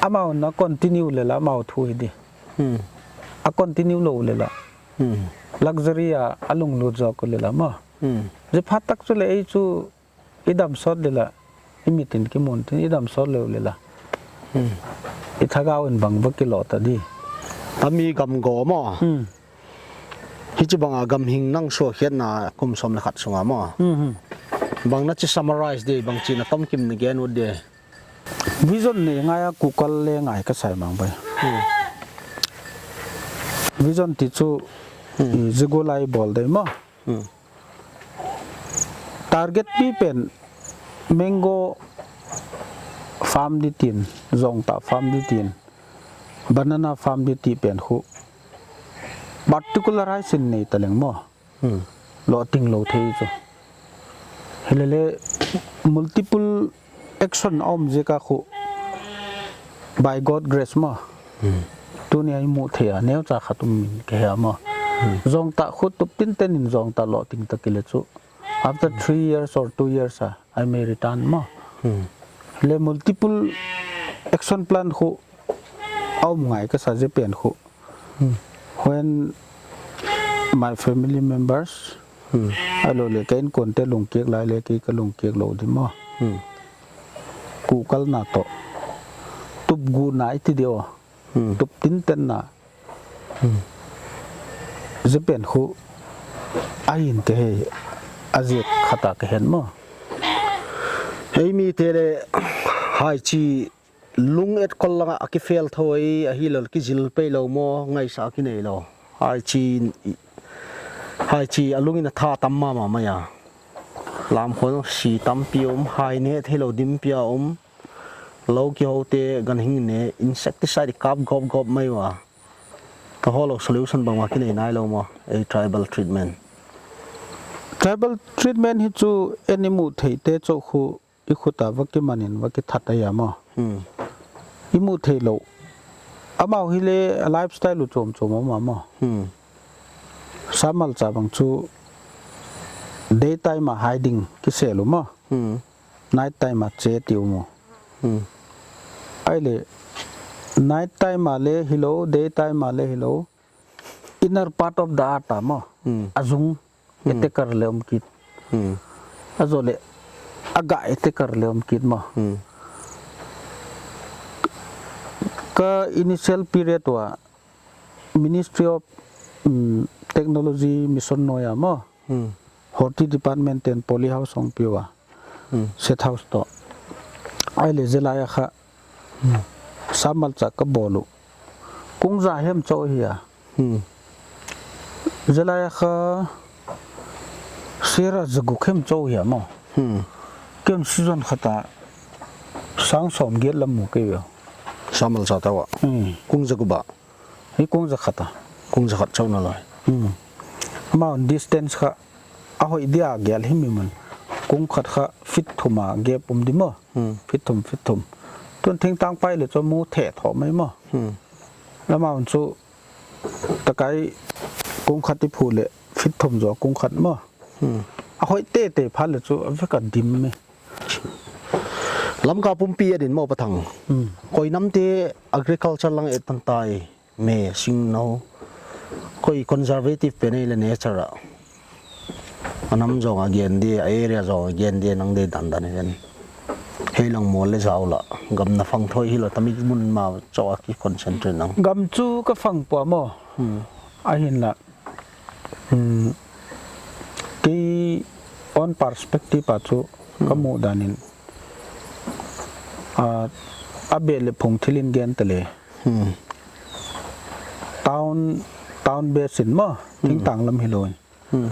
amau na continue leh lah, amau thu hi di. Hmm. A continue lou leh lah. Hmm. Luxury a, a lunglut zaw ko leh lah maw. Hmm. Zephat tak chu leh ei chu i dam sawt leh lah. I mit in kimu in tin i dam sawt lou leh lah. Hmm. I thagau in bang va kilawh ta di. A mi gam go maw. Hmm. Hichibang a gam hing nang suah khiatna kum sawm leh khat sung a maw. Hmm, hmm. Bang na chi summarize di, bang chi na tomkim na gen ut di. Vision nei ngai a kuhkal leh ngai ka sa e Mangboi. Hmm. Vision ti chu, Hmm. i, zia gua lai bawl di maw. Hmm. Target pi pen mango farm di tin, zongtah farm di tin, banana farm di ti pen khu particularize in nei ta leng maw. Hmm. Lawhting lou thei chu. Hilele multiple action a om ziak a khu by God grace maw. Hmm. Tuni a i muh theih a neucha khat um in ka hia maw. Hmm. Zongtah khu tup tinten in zongtah lawhting ta kei leh chu. After three years or two years a, I may return maw. Hmm. Leh multiple action plan khu a om ngai ka sa zia pen khu. Hmm. When my family members, Hmm. a lo leh ka inkuante lungkiak lai leh kei ka lungkiak lou di maw. Hmm. Kuhkalna toh. Tupguhna i ti di aw. Hmm. Tup tintenna. Hmm. Zia pen khu a hin ka hei a ziak khat a ka het maw. Ei mite leh hai chi lung et kol langa a kifel thou ei, ahihlou leh kizil pei lou maw, ngaihsak kinei lou. Hai chi, hai chi a lung in a tha tam mahmah mai a. Lamkhuan si tampi um, hai ne theilou dim pia um. Lou kihoute ganhing ne insecticide kap gawp gawp mai ua. Ka holou solution bangmah kinei nailou maw, ei tribal treatment. Tribal treatment hi chu ei muh theihte chauh khu i khut a va kiman in va kithat ahi a maw. Hmm. I muh theih lou. Amau hi leh a lifestyle uh chom chom a om a maw. Hmm. Samalcha bang chu daytime a hiding kisel uh maw. Hmm. Night time a che ti uh maw. Hmm. Ahihleh night time a leh hilou, daytime a leh hilou. Inner part of the earth a maw. Hmm. A zung Hmm. attacker leh om kit. Hmm. A zoh leh a gah attacker leh om kit maw. Hmm. Ka initial period ua Ministry of, um, Technology Mission nuai a maw. Hmm. Horti Department ten poly house hong pia ua. Hmm. Set house toh. Ahihleh zia lai a kha. Hmm. Samalcha ka bawl uh. Kung za hiam chauh hi a. Hmm. Zia lai a kha sera zaguk hiam chauh hi a maw. Hmm. Ken season khat a sang sawmgiat lam mu kei ve. Samalcha toh a. Hmm. Kung zagup a. Hi kung zakhat a. Kung zakhat chauh na lai. Hmm. Amau distance kha a hoih dia gel hi mi mun. Kung khat kha feet thum a gap om di maw. Hmm. Feet thum, feet thum. Tun thingtang pai leh chu mu theh thou mai maw. Hmm. Amau chu takai kung khat i phu leh feet thum zaw kung khat maw. Hmm. A hoih tete pha leh chu a vek a dim mai. Lamka pumpi a din maw Pa Thang. Hmm. Koi namte agriculture lang et tan tai. Me, singno. Koi conservative pen ei leh nature a. A nam zong a gen di, a area zong a gen di, nang deih dandan hi ven. Hei lang mawl leh zau la. Gam na fang thou hilou, tami mun ma chauh a ki concentrate nang. Gam chu ka fang pua maw. Hmm. Ahinla. Hmm. Kei own perspective a chu ka Hmm. muh dan in. A, a beh leh phung thil in gen ta leh. Hmm. Town, town base in maw, Hmm. thingtang lam hilou in. Hmm.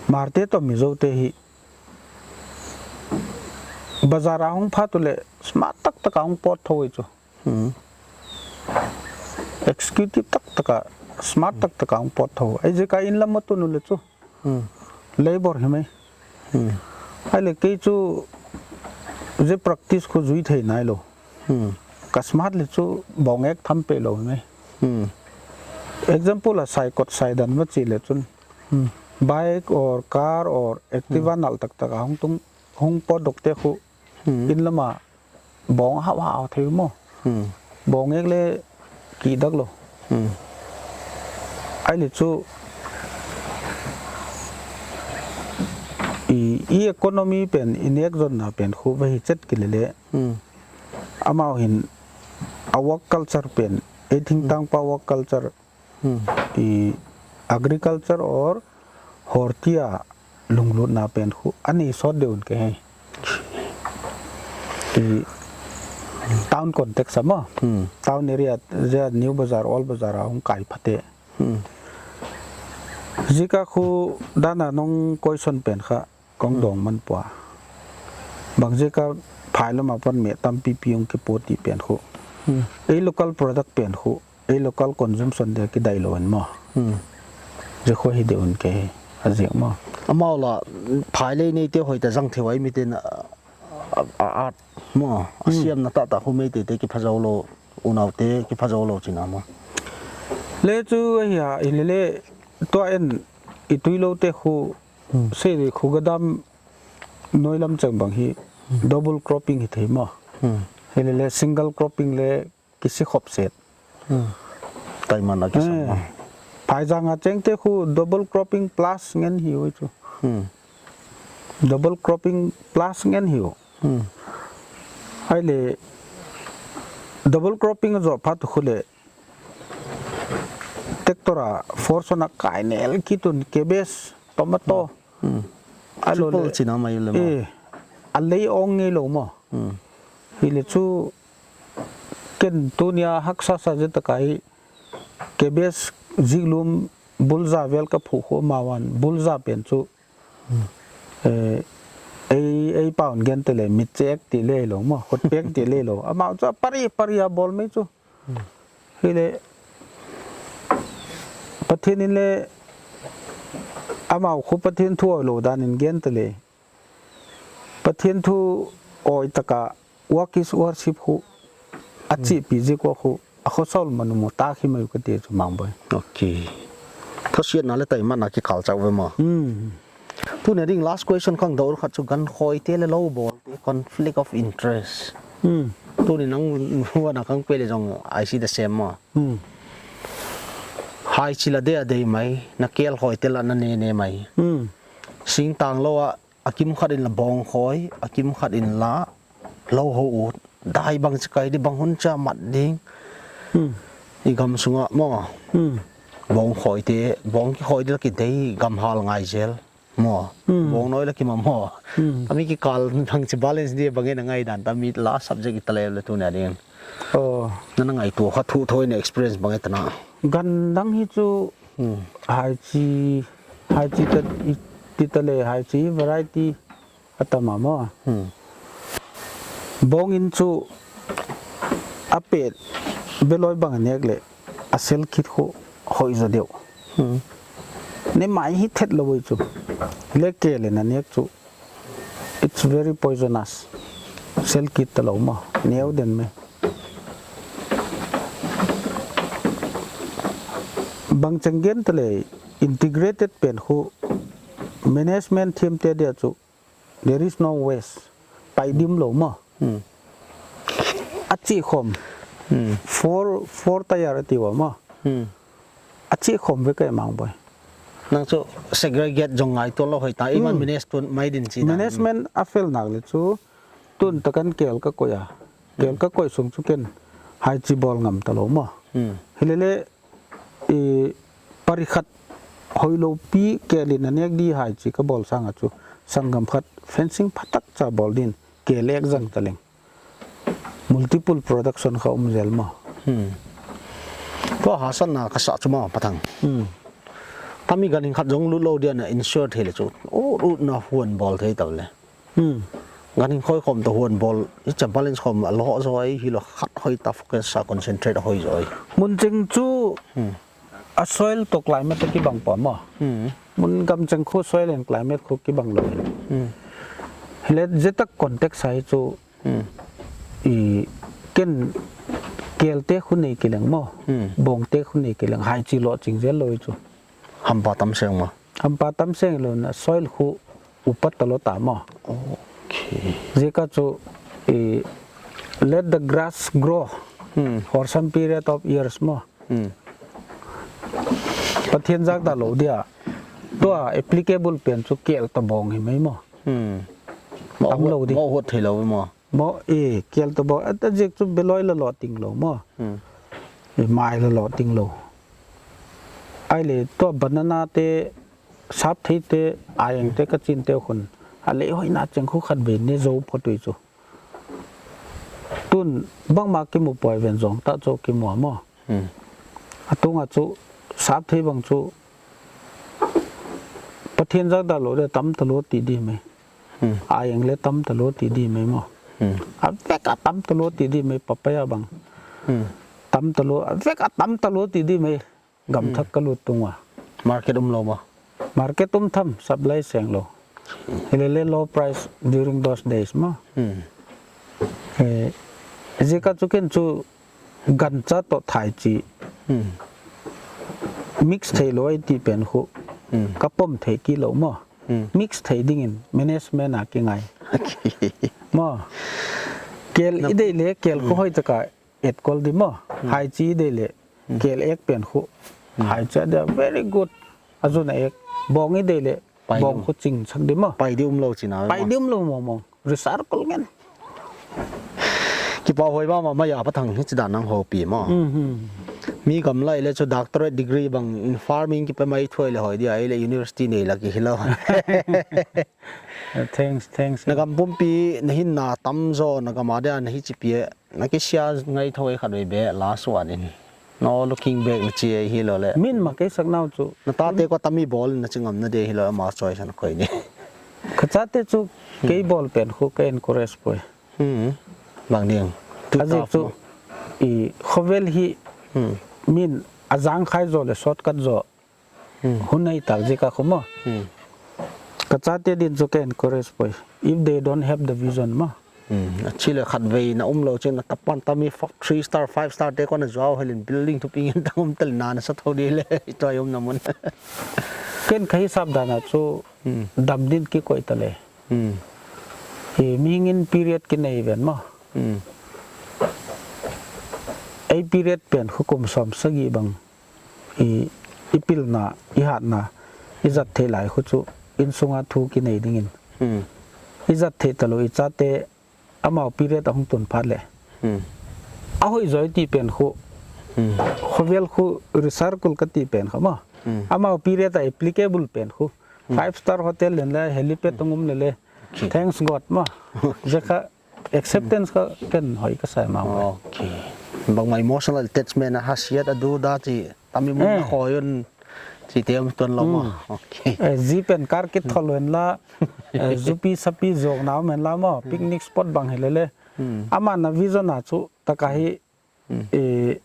Hmarte toh Mizote hi. Bazar a hong phat uleh smart taktak a hong pawt thou ei chu. Hmm. Executive taktak a, smart taktak a hong pawt thou. Ei ziak a inn lam a tun uleh chu. Hmm. Labour hi mai. Hmm. Ahihleh kei chu zia practice khu zui thei nailou. Hmm. Ka smart leh chu bawng ek tham pei lou hi mai. Hmm. Example a saikot saidan va chih leh chun. Hmm. Bike or car or Activa Hmm. nalh taktak a hong tung, hong pawt dok te khu. Hmm. Inn lam a bawng hau hau thei maw. Hmm. Bawng ek leh kidak lou. Hmm. Ahihleh chu i, i economy pen, i nek zonna pen khu va hi chet kei leh leh. Hmm. Amau hin a work culture pen, ei thingtang pa work culture Hmm. I agriculture or horti a lunglutna pen khu a nei sawt deuh un ke hei. I town context a maw. Hmm. Town area, zia New Bazar, Old Bazar a hong kai phate. Hmm. Ziak a khu dan a nong question pen kha. Kong Hmm. dong man pua. Bangziak a phai lam apan meh tampipi hong kipawt di pen khu. Hmm. Ei local product pen khu, ei local consumption dia kidai lou in maw. Hmm. Zia khu hi deuh un ke, a ziak maw. Amau la, phai lei neite hoih ta zang thei uai miten a, a, a, a, maw, a Hmm. siamna taktak khu Meiteite kipha zou lou, unaute kipha zou lou chihna maw. Le chu ahi a, i le le, tua en i tuiloute khu Hmm. Sei di khu gadam nuai lam chang bang hi Hmm. double cropping hi thei maw. Hmm. Hi le le single cropping le kisi khop set. Hmm. Taiman a kisam Eh. maw. Phaizang a chengte khu double cropping plus ngen hi ui chu. Hmm. Double cropping plus ngen hi u. Hmm. Ai le double cropping zo phat khu le tractor a force on a kai nel kit un cabbage, tomato. Hmm. A lo Triple le. Chihna mai le maw. Eh, a lei ong ngei lou maw. Hmm. Hi le chu ken tunia haksa sa zia takai cabbage ziklum bulza vel ka phu khu ma wan bulza pen chu. Hmm. Eh, ei, ei paun gen te le mit chek ti le lou maw, khut pek ti le lou. Amau chu pari, pari a bawl mai chu. Hmm. Hi le, Pathian in leng amau khu Pathian thu awi lou dan in gen ta leh, Pathian thu awi taka work is worship khu a chihpih ziak ua khu a khosawl manu mu ta hi mai uh ka ti chu Mangboi. Okay. Thasiatna leh taimahna kikal chauh ve maw. Hmm. Tuni a ding last question ka hon dawng khat chu gankhawite leh lou bawlte, conflict of interest. Hmm. Tuni nang huan a ka hon pe leh zong I see the same maw. Hmm. Haichi la dei a dei mai, na kel khawite la na ne ne mai. Hmm. Singtang lou ah a kim khat in la bawng khawi, a kim khat in la lou hou ut. Dai bangchi kai di, bang hun chia mat ding. Hmm. I gam sungah maw. Hmm. Bawng khawite, bawng kikhawi di la kidei, gam hal ngai zel. Maw. Hmm. Bawng nawi la kima maw. Hmm. Tami kikal bangchi balance di bang e na ngaihdan, tami la subject i ta leh leh tuni a ding. Oh. Na na ngaihtuah kha thu thoi na experience bang e ta na. Gan dang hi chu Hmm. Haichi, haichi ta i, ti ta leh haichi variety a tam a maw. Hmm. Bawng in chu a pet beloi bang a nek leh a sel kit khu hoih zaw deuh. Hmm. Ne mai hi thet lou chu. Leh kel in a nek chu. It's very poisonous. Sel kit ta lou maw. Neu den mai. Bang chang gen ta leh integrated pen khu management team te dia chu there is no waste. Pai dim lou maw. Hmm. A chi khawm. Hmm. Four, four tier a ti ua maw. Hmm. A chi khawm ve kei Mangboi. Nang chu segregate zong ngaihtuah lou hoih ta, i man Hmm. manage tuan mai din chi dan. Management a fel nak leh chu, tun takan kel ka koih a. Kel ka koih sung chu ken haichi bawl ngam ta lou maw. Hmm. Hi leh leh, i pari khat hoih lou pi kel in a nek di haichi ka bawl sang a chu, sanggam khat fencing phatak cha bawl din, kel ek zang ta leng. Multiple production kha um zel maw. Hmm. Tua haksatna ka sa chu maw Pathang. Hmm. Tami ganhing khat zong lut lou dia na insure thei leh chu. Ut ut na huan bawl thei ta leh. Hmm. Ganhing khoi khawm toh huan bawl, i cha balance khawm a lou zaw hi lou khat hoih ta focus sa concentrate hoih zaw. Mun ching chu Hmm. a soil toh climate kibang pah maw. Hmm. Mun gam chang khu soil and climate khu kibang lou. Hmm. Hi leh zia tak context a hi chu Hmm. I ken kel te khu nei kileng maw. Hmm. Bawng te khu nei kileng haichi lou ching zel lou chu. Hampa tam seng maw. Hampa tam seng lou na soil khu upat ta lou ta maw. Okay. Ziak a chu i let the grass grow Hmm. for some period of years maw. Hmm. Pathian zak dah lou dia. Tua applicable pen chu kel toh bawng hi mai maw. Hmm. Tam lou di. Maw huat thei lou maw. Maw, eh, kel toh bawng. A, a ziak chu beloi la lou ting lou maw. Hmm. Eh, mai la lou ting lou. Ai leh tua banana te, sap thei te, ayeng te ka chin te khun. A leh hoihna cheng khu khat ve ne zou phot uh chu. Tun bangmah kimu poi ven zong ta chu kimu a maw. Hmm. A tung a chu sap thei bang chu Pathian zak dah lou dia tam ta lou ti di mai. Hmm. Ayeng leh tam ta lou ti di mai maw. Hmm. A vek a tam ta lou ti di mai papaya bang. Hmm. Tam ta lou, a vek a tam ta lou ti di mai. Gam Hmm. thak ka lut tung ua. Market um lou maw. Market um tham, supply seng lou. Hi leh leh low price during those days maw. Hmm. Eh, ziak a chu ken chu gancha toh thaichi. Hmm. Mix thei lou ai ti pen khu. Hmm. Ka pom thei kei lou maw. Hmm. Mix thei ding in management a kingai. Okay. Maw. Kel i deih leh, kel khu Hmm. hoih taka et kol di maw. Hmm. Haichi i deih leh. Hmm. Kel ek pen khu. Hmm. Haichi dia very good. A zun a ek. Bawng i deih leh. Pai Bawng di. Khu ching sak di maw. Pai di um lou china Pai maw. Di um lou maw maw. Research kol ngen. Kipak huai mahmah mai a Pathang hichi dan nang houpi maw. Hmm, hmm. Mi gam lai leh chu doctorate degree bang in farming kipe mai thuai leh hoih dia, ai leh university nei la ki hi lou. Thanks, thanks. Na gam pumpi na hinna tam zaw, na gam a dia na hichi pia. Na kisia ngai thou khat vei be la suan in. No looking back na chi hi lou leh. Min ma kei sak nau chu. Na tate ko tami bawl na chi ngam na de hi lou ma choice an koi ni. Ka chate chu kei bawl pen khu ka encourage poi. Hmm. Bang ding. A ziak chu i khovel hi Hmm. min a zang khai zaw leh shortcut zaw. Hmm. Hun nei tak ziak a khu maw. Hmm. Ka chate din chu ka encourage poi. If they don't have the vision maw. Hmm. A chih leh khatvei na um lou chin na tapan tami fa-, three star, five star te kon a zuau helin building thupi ngen tang um tel na na sa thou di leh. I tuai um na mun. Ken ka hisap dan a chu Hmm. dam din kikoih ta leh. Hmm. I mihing in period kinei ven maw. Hmm. Ei period pen khu kum sawm sagih bang. I, i pilna, i hatna, i zat theih lai khu chu insunga thu kinei dingin. Hmm. I zat theih talou i chate amau period a hong tun phat leh. Hmm. A hoih zaw i ti pen khu. Hmm. Khovel khu recircle ka ti pen kha maw. Hmm. Amau period a applicable pen khu. Hmm. Five star hotel len leh, helipad Hmm. tong um leh leh. Okay. Thanks God maw. Ziak kha acceptance kha ken hoih ka sa maw. Okay. Bangmah emotional attachment a hasiat a du da chi tami mun Eh. na khoi un chi te um tuan lou maw. Hmm. Okay. Eh, zi pen kar kithol ven la, eh, zupi sapi zawkna om ven la maw, Hmm. picnic spot bang hi leh leh. Hmm. Aman a vision a chu taka hi Hmm. eh,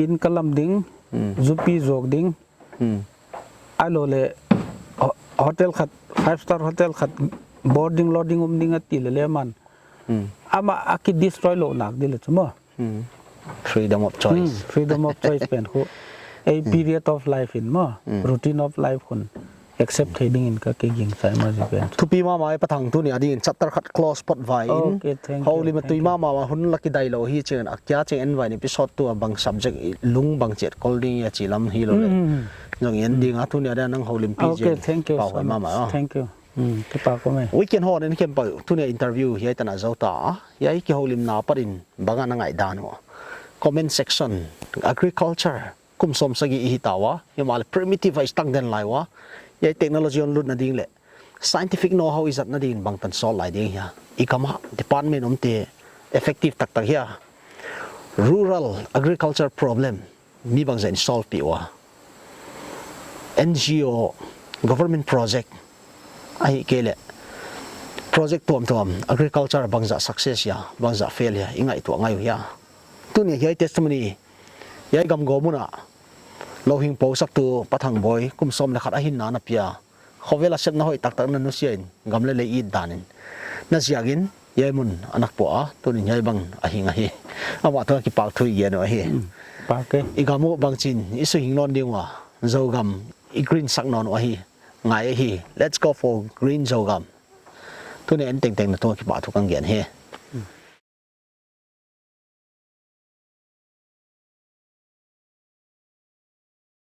inn ka lam ding, Hmm. zupi zawk ding. Hmm. Ahilou leh ho-, hotel khat, five star hotel khat, boarding, lodging um ding a ti leh leh aman. Hmm. Amah a ki destroy lou nak di leh chu maw. Hmm. Freedom of choice. Hmm, freedom of choice pen khu. Ei Hmm. period of life in maw, Hmm. routine of life khun. Accept thei dingin ka kiging sa maw zi pen. Thupi mahmah e Pa Thang, tuni a dingin chapter khat close phot vai in. Okay, thank you, Houlim a tui thank you. mahmah a hun la kidai lou hi ching a kia ching en vai in episode two a bang subject i lung bang chet kol ding a chi lam hilou leh. Mm, mm, mm. Zong en Mm. ding a tuni a ding nang houlimpi Okay, jeng. thank you Pau so hoi much. mahmah a. Thank you. Mm, kipak kawm e. Weekend hon en khem pau, tuni a interview hiai tan a zou ta. Hiai kihoulimna apat in bang a na ngaihdan uh. Comment section, agriculture. Kum sawm sagih i hita ua, himahleh primitive a i stuck den lai ua, hiai technology hon lutna ding leh scientific know-how i zatna dingin bangtan sawt lai ding hia. I gam a department omte effective taktak hia. Rural agriculture problem mi bangzah in solve pih ua. N G O, government project, ahihkeileh project tuamtuam, agriculture bangzah success hia, bangzah fail hia, i ngaihtuah ngai uh hia. Tuni hiai testimony, hiai gam gawm mun a lou hing pousaktu Pa Thang Bawi, kum sawm leh khat a hinna na pia. Khovel a sepna hoih taktak na nusia in, gam leh lei it dan in. Na ziakin, hiai mun a na pua a, tunin hiai bang a hing ahi. Amah tungah kipahthu i gen uh ahi. Hmm, pak e. I gam uh bangchin, i suhing nawn ding ua, Zogam, i green sak nawn uh ahi. Ngai ahi. Let's go for green Zogam. Tuni en tengteng na tungah kipahthu ka gen hi.